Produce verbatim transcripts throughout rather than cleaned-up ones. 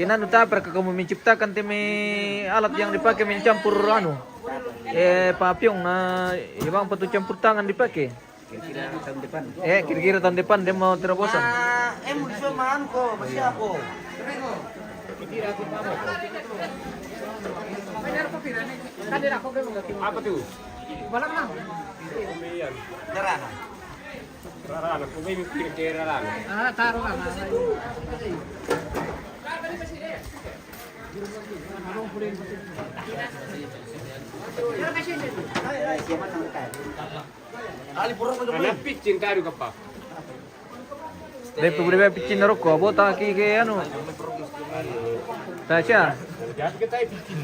Inanu, tak pernah kamu menciptakan teme alat yang dipakai mencampur anu, eh, papiong na, ibang patu campur tangan dipakai. Kira-kira tahun depan. Eh, kira-kira tahun depan dia mau terobosan. Ah, eh, musuh man ko, masih aku. Apa tu? Darah. Rarana, ko bai mikir ke rarana. Ah, taruh kan. Ana piccin taru kappa. Dai pura piccin rokko, bota ki ke anu. Tasya. Jadi kita piccin.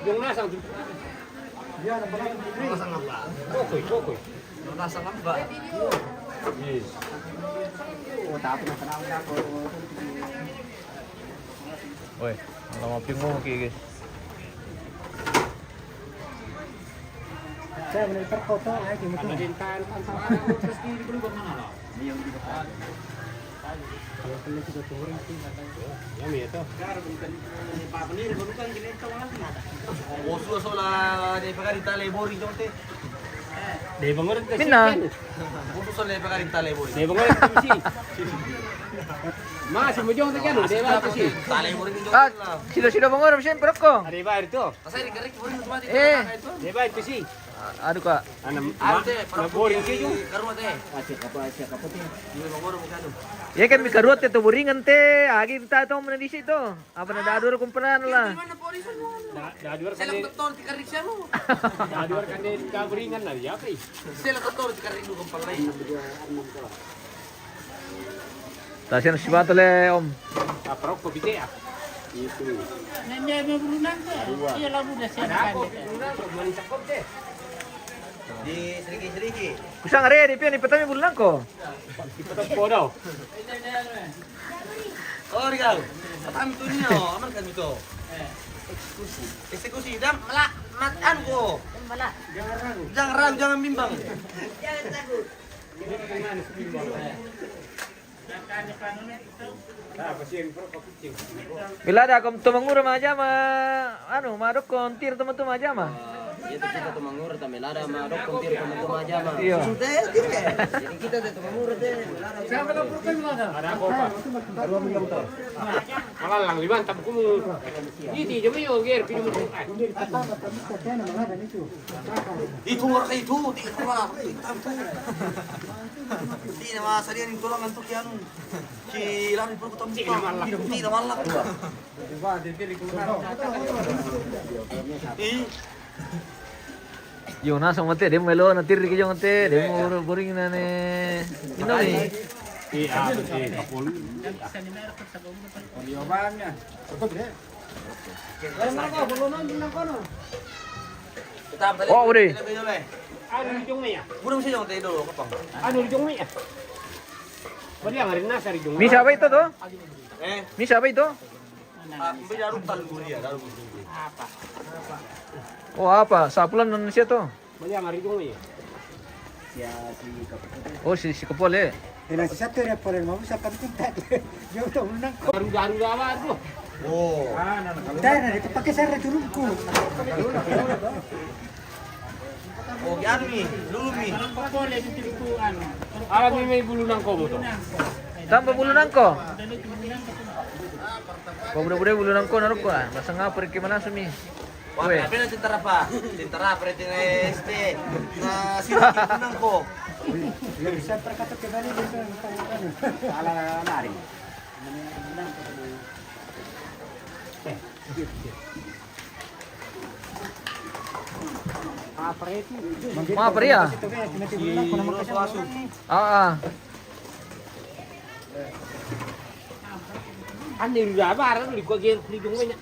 Jong nasang tu. Kokoi, kokoi. Nasang apa? Yes. Oi, lama pingu ki, guys. Saya boleh terkotok lagi betul. Kalau perlu kita turun sih, nggak tahu. Ya, mi itu. Osu sola de pagari tale bori jong te. De bangor te. Minna. Osu sola de pagari tale bori. De bangor te si. Masih mau jong te kan, de ba te si. Tale bori jong. Ah, sila-sila bangor, siyempre ko. Ada ba itu? Asai di garik bori itu mati. Eh. De ba itu si. Anu ka. Ana, anu te, na boring ki jong. Karua te. Asia kapa, asia kapa te. Dua bangor bukan tu. Ya kan, mi karua te to boringan te, agi ta to mana di situ. Apa na dador kumparan la. Dador kan. Saya betul di karik siapa? Dador kan de ka boringan na ya pi. Saya betul di karik dua kumparan. Tasian si batu le, Om. Apa rokok bite ya? Itu. Nanya me bulu nangko. Iya labu da siapa kan. Di sedikit-sedikit. Kusang are di pian di petami bulu nangko. Kita podo. Oh, Rigal. Petami tu ni, oh, aman kan itu. Eksekusi. Eksekusi dan melak mat anu ko. Melak. Jangan ragu, jangan bimbang. Jangan takut. Milada ko Tumangura majama, anu, madokkon tir Tumangura majama. Itu kita Tumangura, ta milada madokkon tir Tumangura majama. Iya. Jadi kita te Tumangura te. Ada apa, Pak? Malalang liman tabukumu. Iti jami yo ger pinu. Itu warga itu, di rumah. Di nama sarian itu orang antuk yang si lari perlu ketemu. Di nama Allah. Ih. Yo, na sama te, demo melo na tir ki jong te, demo boring na ne. Ino ni. Iya, iya, kapul. Oh, udah. Anu ujungnya ya? Burung sih jong te dulu, kapang. Anu ujungnya ya? Bali ang rin na sa ujungnya. Misa ba ito to? Eh? Misa ba ito? Ah, mbe daru tal mulia, daru mulia. Oh, apa? Sapulan nan siya to? Bali ang ujungnya ya? Siya si Kapatid. Oh, si, si Kapole. Ina si satu na pole, mau sa kan tinta. Jauh to, unang ko. Daru-daru dawa to. Oh. Dai na, ito pakisar na turun ko. Oh, anu mi, dulu mi. Ala mi may bulu nangko mo to. Tamba bulu nangko. Pabuda-buda bulu nangko na rokko, ah. Basta nga, pare ki manasu mi. Wah, apa na tentara, Pak? Tentara, pare tentara S T. Na sini bulu nangko. Bisa perkata kembali di sana. Ala lari. Mapre ya? Ah, ah. Ande udah barang di gua gen di gua banyak.